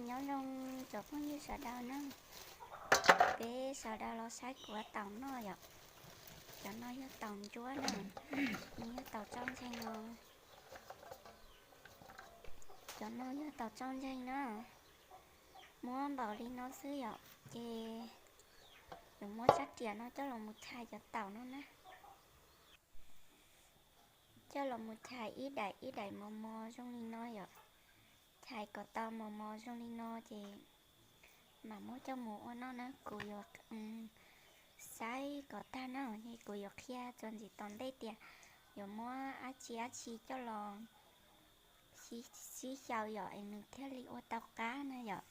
Nyob zoo cov phooj ywg sawv daws na, peb sawv daws los saib kuv ua taum noj yom. Cov no yog taum ntsuab na, nws yog taum txaus ntseeg os. Cov no yog taum txaus ntseeg na, muab npaum li no xwb yom, ces yuav muab sab riam no coj los mus chais cov taum no na. Coj los mus chais ib daim ib daim mos mos zoo li no yom. Chais kom tau mos mos zoo li no ces mam muab coj mus ua noj na. Kuv yuav saib kom tag na, kuv yuav qhia txuas ntxiv tom ntej tias yuav muab dab tsi dab tsi coj los sib xyaw yom es nws thiaj li ua tau qab na yom.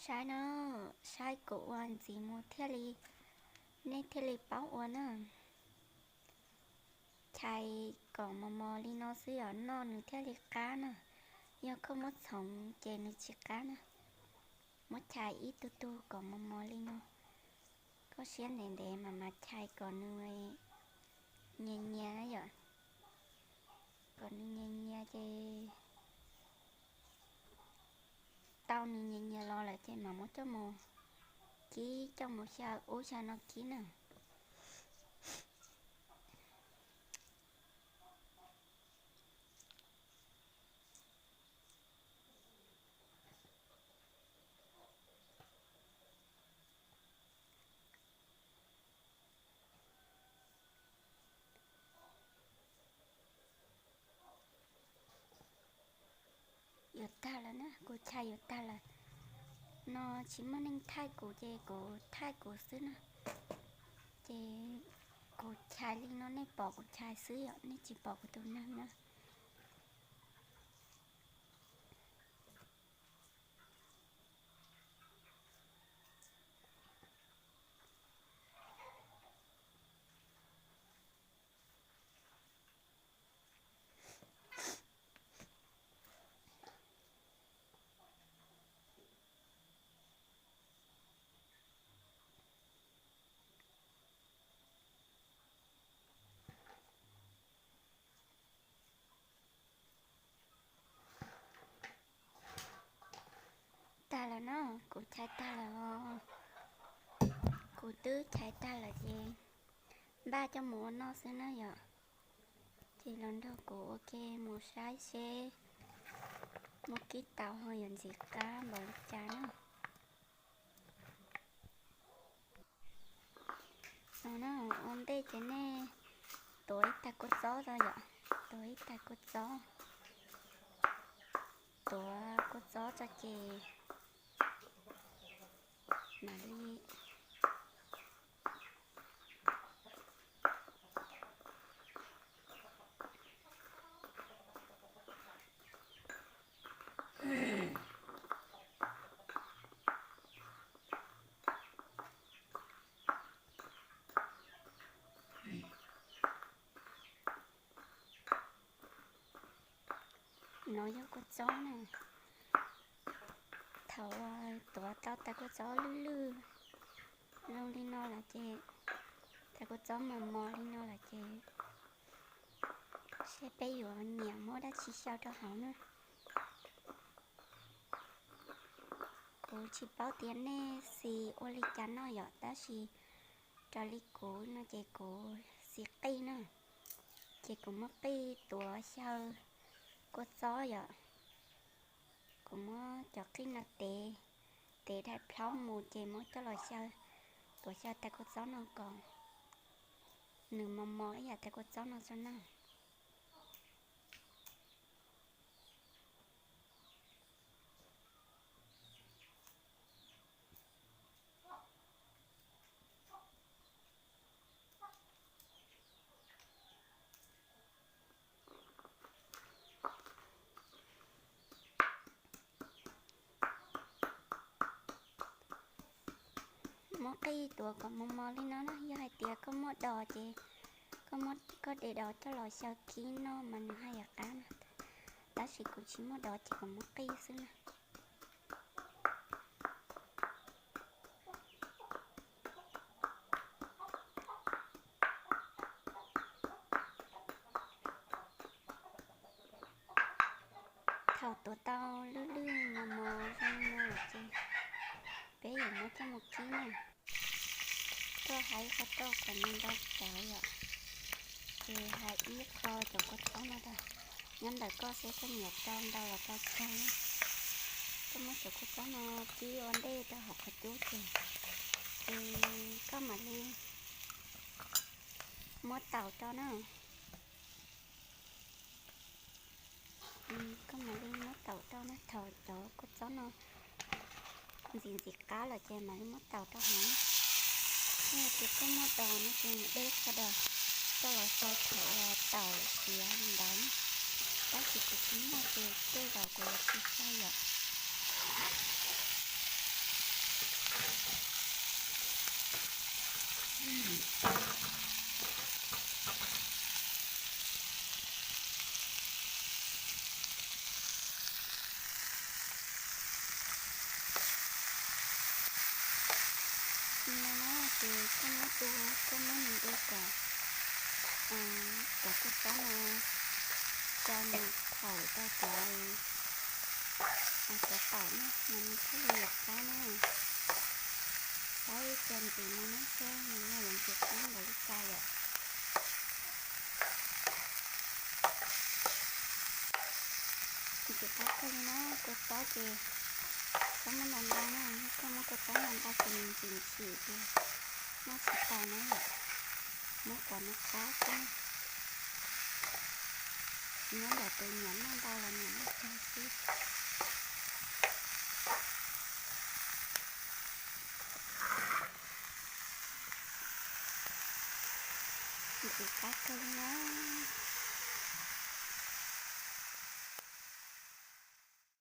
Saib na, saib kuv ua ntxiv mus thiaj li, nej thiaj li paub ua na. Chais kom mos mos li no xwb yom, noj nws thiaj li qab na. Yog koj muab txhoov ces nws tsis qab na. Muab chais ib tug tug kom mos mos li no. Koj siab ntev ntev mas mas chais kom nws nyias nyias yom. Kom nws nyias nyias ces tau nws nyias nyias los lawm ces mam muab coj mus kib, coj mus xyaw ub xyaw no kib na. Yuav tag lawm na, kuv chais yuav tag lawm. No tsis muaj neeg thaij kuv ces kuv thaij kuv xwb na. Ces kuv chais li no nej pom kuv chais xwb yom, nej tsis pom kuv tus neeg na. Tag lawm na, kuv chais tag lawm os. Kuv twb chais tag lawm ces npaj coj mus ua noj xwb na yom. Ces los nrog kuv ua ke mus saib seb muab kib tau ho yuav ntxim qab npaum li cas na. No na, ua ntej ces nej tuav ib tag kua txob tso yom, tuav ib tag kua txob, tuav kua txob tso ces mam li No yog kua txob na. Thaum tuav tau tag kua txob lwj lwj zoo li no lawm ces, tag kua txob mos mos li no lawm ces, seb peb yuav nyiam muab dab tsi xyaw rau hauv na. Kuv tsis paub tias nej xis ua li cas noj yom, tab sis raws li kuv no ces kuv xis qij na, ces kuv muab qij tuav xyaw kua txob yom. Kuv muab cov qij no tev, tev daim plhaub mus ces muab coj los xyaw, tuav xyaw tag kua txob no kom nws mos mos ib yam tag kua txob no tso na. Muab qij tuav kom mos mos li no na, yog hais tias koj muaj dos ces koj muab koj de dos coj los xyaw kib noj mas nws haj yam qab na. Tab sis kuv tsis muaj dos ces kuv muab qij xwb na. Thaum tuav tau lwj lwj mos mos zoo no lawm ces peb yuav muab coj mus kib na. Tuaj hais ib qho rau kom nws ntau cov yom, ces hais ib qho cov kua txob no rau. Nyob ntawm koj seb koj nyiam rau ntau los rau tsawg. Koj muab cov kua txob no kib ua ntej rau hauv qhov cub ces, ces koj mam li muab taus rau na. Koj mam li muab taus rau na, thaum cov kua txob no ntxim ntxim qab lawm ces mam li muab taus rau hauv. Yog tias koj muaj dos no ces dej tso dos, coj los sau thaum taus siav ntawd. Tab sis kuv tsis muaj ces tej zaum kuv yuav tsis sau yom. No na, ces koj muab du, koj muab nws du kom cov kua txob no tso mus thaum rau cov, cov taum na mas nws thiaj li yuav qab na. Saib ib co ntxiv no na seb nws yog yuav ntxiv qab npaum li cas yom. Ntxim qab kawg li na, kua txob ces txhob muab ntau ntau na, yog koj muab kua txob ntau ntau ces nws ntxim ntxim ces noj tsis tau na yom. Muab cov no qab xwb, nyob ntawm tus nyiam noj ntau los nyiam noj tsawg xwb. Ntxim qab kawg li na.